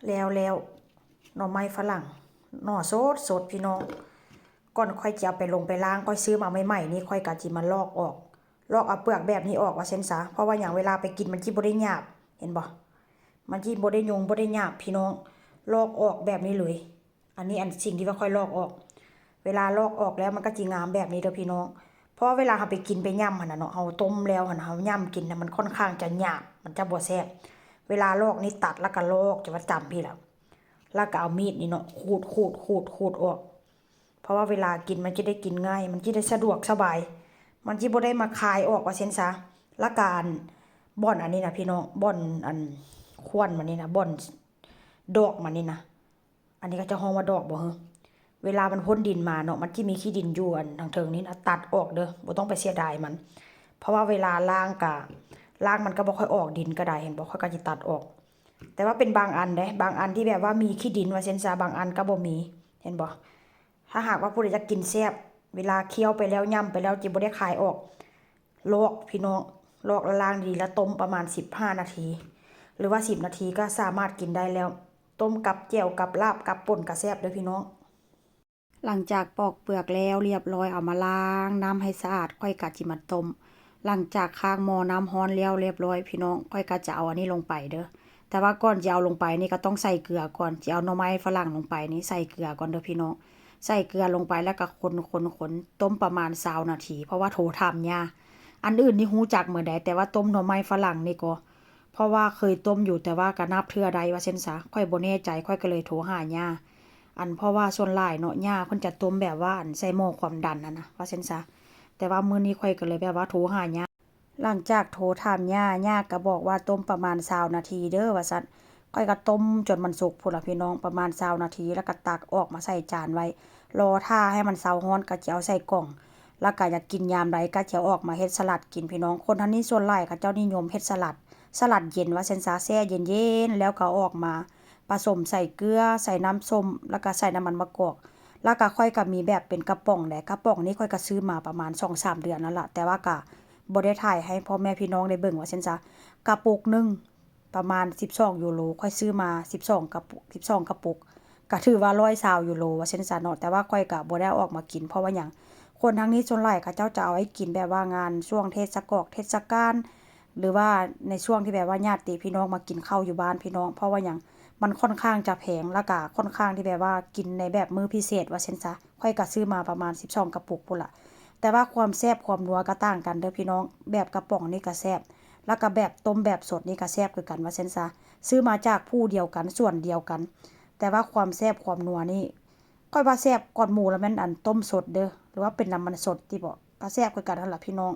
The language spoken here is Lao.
ແລ້ວ ແລ້ວ ໜໍ່ໄມ້ຝຣັ່ງ ໜໍ່ສົດໆ ພີ່ນ້ອງ. ກ່ອນຂ້ອຍຈະເອົາໄປລົງໄປລ້າງ ຂ້ອຍຊື້ມາໃໝ່ໆນີ້ ຂ້ອຍກໍຊິມາລອກອອກ ລອກເອົາເປືອກແບບນີ້ອອກວ່າຊັ້ນຊະ. ເພາະວ່າຫຍັງ? ເວລາໄປກິນມັນຊິບໍ່ໄດ້ຫຍາບ ເຫັນບໍ່? ມັນຊິບໍ່ໄດ້ຫຍຸ້ງ ບໍ່ໄດ້ຫຍາບ ພີ່ນ້ອງ. ລອກອອກແບບນີ້ເລີຍ. ອັນນີ້ອັນ ສິ່ງທີ່ວ່າຂ້ອຍລອກອອກ ເວລາລອກອອກແລ້ວມັນກໍຊິງາມແບບນີ້ເດີພີ່ນ້ອງ. ເພາະວ່າເວລາເຮົາໄປກິນໄປຫຍ້ຳຫັ້ນນະເນາະ ເຮົາຕົ້ມແລ້ວຫັ້ນນະ ເຮົາຫຍ້ຳກິນນະ ມັນຄ່ອນຂ້າງຈະຫຍາບ ມັນຈະບໍ່ແຊບ. ເວລາລອກນີ້ຕັດແລ້ວກໍລອກ ຈະວ່າຈ້ຳພີ້ລະ ແລ້ວກໍເອົາມີດນີ້ເນາະ ຂູດ ຂູດ ຂູດ ຂູດອອກ. ເພາະວ່າເວລາກິນມັນຈະໄດ້ກິນງ່າຍ ມັນຈະໄດ້ສະດວກສະບາຍ ມັນຈະບໍ່ໄດ້ມາຄາຍອອກວ່າຊັ້ນຊະ. ແລ້ວກະອັນ ບ່ອນອັນນີ້ນະພີ່ນ້ອງ ບ່ອນອັນ ຂວັນມັນນີ້ນະ ບ່ອນດອກມັນນີ້ນະ ອັນນີ້ເຂົາເຈົ້າຮ້ອງວ່າດອກບໍ່ເຮີ? ເວລາມັນພົ້ນດິນມາເນາະ ມັນຊິມີຂີ້ດິນຢູ່ອັນທາງເທິງນີ້ນະ ຕັດອອກເດີ ບໍ່ຕ້ອງໄປເສຍດາຍມັນ. ເພາະວ່າເວລາລ້າງກະ ລ້າງມັນກໍບໍ່ຄ່ອຍອອກ ດິນກໍໄດ້ ເຫັນບໍ່? ຂ້ອຍກໍຊິຕັດອອກ. ແຕ່ວ່າເປັນບາງອັນເດ້ ບາງອັນທີ່ແບບວ່າມີຂີ້ດິນວ່າຊັ້ນຊະ ບາງອັນກໍບໍ່ມີ ເຫັນບໍ່? ຖ້າຫາກວ່າຜູ້ໃດຢາກກິນແຊບ ເວລາຄ້ຽວໄປແລ້ວ ຫຍ້ຳໄປແລ້ວ ຊິບໍ່ໄດ້ຄາຍອອກ ລອກພີ່ນ້ອງ ລອກແລ້ວລ້າງດີ ແລ້ວຕົ້ມປະມານສິບຫ້ານາທີ ຫຼືວ່າສິບນາທີກໍສາມາດກິນໄດ້ແລ້ວ. ຕົ້ມກັບແຈ່ວ ກັບລາບ ກັບປົ່ນກໍແຊບເດີພີ່ນ້ອງ. ຫຼັງຈາກປອກເປືອກແລ້ວລຽບຮ້ອຍ ເອົາມາລ້າງນ້ຳໃຫ້ສະອາດ ຂ້ອຍກໍຊິມາຕົ້ມ. ຫຼັງຈາກຄ້າງໝໍ້ນ້ຳຮ້ອນແລ້ວລຽບຮ້ອຍ ພີ່ນ້ອງ ຂ້ອຍກໍຈະເອົາອັນນີ້ລົງໄປເດີ. ແຕ່ວ່າກ່ອນຈະເອົາລົງໄປນີ້ກໍຕ້ອງໃສ່ເກືອກ່ອນ ຈະເອົາໜໍ່ໄມ້ຝຣັ່ງລົງໄປນີ້ ໃສ່ເກືອກ່ອນເດີພີ່ນ້ອງ. ໃສ່ເກືອລົງໄປແລ້ວກໍຄົນໆໆ ຕົ້ມປະມານຊາວນາທີ ເພາະວ່າໂທຖາມຍ່າ. ອັນອື່ນນີ້ຮູ້ຈັກໝົດໃດ ແຕ່ວ່າຕົ້ມໜໍ່ໄມ້ຝຣັ່ງນີ້ກໍ ເພາະວ່າເຄີຍຕົ້ມຢູ່ ແຕ່ວ່າກໍນັບເທື່ອໄດ້ວ່າຊັ້ນຊະ ຂ້ອຍບໍ່ແນ່ໃຈ ຂ້ອຍກໍເລີຍໂທຫາຍ່າ. ອັນ ເພາະວ່າສ່ວນຫຼາຍເນາະ ຍ່າເພິ່ນຈະຕົ້ມແບບວ່າອັນ ໃສ່ໝໍ້ຄວາມດັນຫັ້ນນະ ວ່າຊັ້ນຊະ. ແຕ່ວ່າມື້ນີ້ຂ້ອຍກໍເລີຍແບບວ່າໂທຫາຍ່າ ຫຼັງຈາກໂທຖາມຍ່າ ຍ່າກໍບອກວ່າຕົ້ມປະມານຊາວນາທີເດີວ່າຊັ້ນ. ຂ້ອຍກໍຕົ້ມຈົນມັນສຸກພຸ້ນລະພີ່ນ້ອງ ປະມານຊາວນາທີ ແລ້ວກໍຕັກອອກມາໃສ່ຈານໄວ້ ລໍຖ້າໃຫ້ມັນເຊົາຮ້ອນກໍຈະເອົາໃສ່ກ່ອງ ແລ້ວກໍຢາກກິນຍາມໃດກໍຈະເອົາອອກມາເຮັດສະຫຼັດກິນພີ່ນ້ອງ. ຄົນທາງນີ້ສ່ວນຫຼາຍເຂົາເຈົ້ານິຍົມເຮັດສະຫຼັດ ສະຫຼັດເຢັນວ່າຊັ້ນຊະ ແຊ່ເຢັນໆ ແລ້ວກໍເອົາອອກມາປະສົມໃສ່ເກືອ ໃສ່ນ້ຳສົ້ມ ແລ້ວກໍໃສ່ນ້ຳມັນມະກອກ. ແລ້ວກໍຂ້ອຍກໍມີແບບເປັນກະປ໋ອງແຫຼະ ກະປ໋ອງນີ້ຂ້ອຍກໍຊື້ມາປະມານສອງສາມເດືອນນັ້ນລະ ແຕ່ວ່າກໍບໍ່ໄດ້ຖ່າຍໃຫ້ພໍ່ແມ່ພີ່ນ້ອງໄດ້ເບິ່ງວ່າຊັ້ນຊະ. ກະປຸກໜຶ່ງ ປະມານສິບສອງຢູໂຣ ຂ້ອຍຊື້ມາສິບສອງກະປຸກ ສິບສອງກະປຸກ ກະຖືວ່າຮ້ອຍຊາວຢູໂຣວ່າຊັ້ນຊະເນາະ. ແຕ່ວ່າຂ້ອຍກະບໍ່ໄດ້ເອົາອອກມາກິນ ເພາະວ່າຫຍັງ? ຄົນທາງນີ້ສ່ວນຫຼາຍເຂົາເຈົ້າຈະເອົາໄວ້ກິນແບບວ່າງານຊ່ວງເທດສະກອກ ເທດສະການ ຫຼືວ່າໃນຊ່ວງທີ່ແບບວ່າຍາດຕິພີ່ນ້ອງມາກິນເຂົ້າຢູ່ບ້ານພີ່ນ້ອງ. ເພາະວ່າຫຍັງ? ມັນຂ້ອນຂ້າງຈະແພງ ແລ້ວກະຂ້ອນຂ້າງທີ່ແບບວ່າກິນໃນແບບມື້ພິເສດວ່າຊັ້ນຊະ. ຂ້ອຍກະຊື້ມາປະມານສິບສອງກະປຸກພຸ້ນລະ ແຕ່ວ່າຄວາມແຊບຄວາມນົວກະຕ່າງກັນເດີພີ່ນ້ອງ. ແບບກະປ໋ອງນີ້ກະແຊບ ແລ້ວກະແບບຕົ້ມແບບສົດນີ້ກະແຊບຄືກັນວ່າຊັ້ນຊະ. ຊື້ມາຈາກຜູ້ດຽວກັນ ສວນດຽວກັນ ແຕ່ວ່າຄວາມແຊບຄວາມນົວນີ້ ຂ້ອຍວ່າແຊບກ່ອນໝູ່ລະແມ່ນອັນຕົ້ມສົດເດີ ຫຼືວ່າເປັນນ້ຳມັນສົດຕິເບາະ ກະແຊບຄືກັນຫັ້ນລະພີ່ນ້ອງ.